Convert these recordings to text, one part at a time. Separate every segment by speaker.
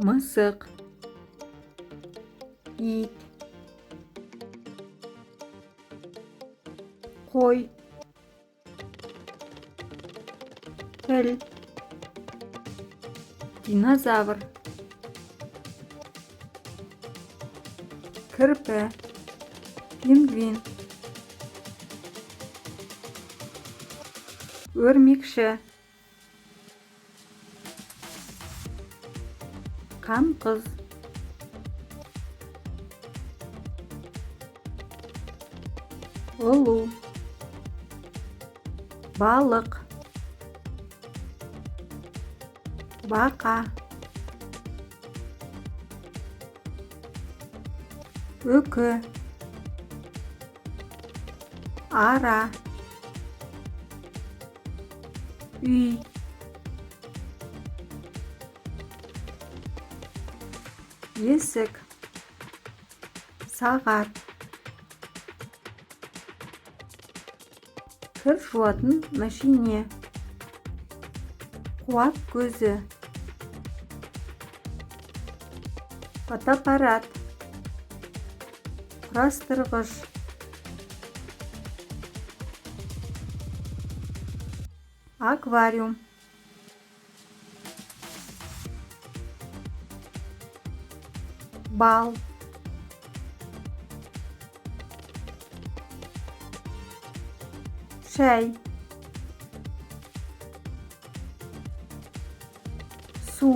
Speaker 1: Мысық, ит, қой, піл, динозавр, кірпі, пингвин, өрмекші, қамқыз, ұлу, балық, бақа, үкі, ара, үй, есік, сағат, кір жуатын мәшине, қуат көзі, фотоаппарат, құрастырғыш, аквариум, бал, шәй, су,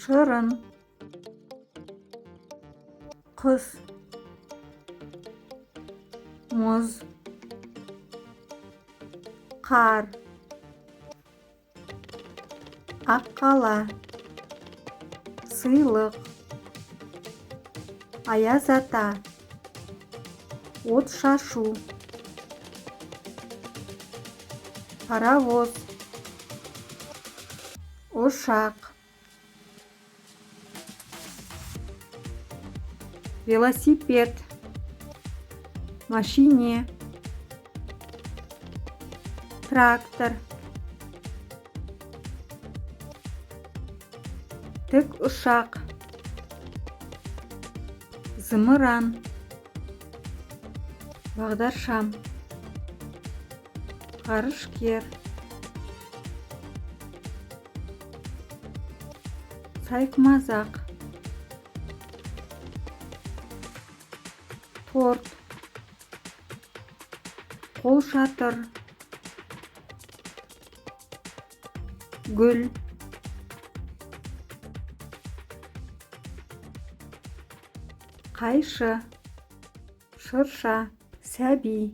Speaker 1: шырын, құс, мұз, қар, аққала, сыйлық, аяз ата, от шашу, паровоз, ұшақ, велосипед, машине, трактор, тікұшақ, зымыран, бағдаршам, ғарышкер, сайқымазақ, торт, қолшатыр, гүл, қайшы, шырша, сәби.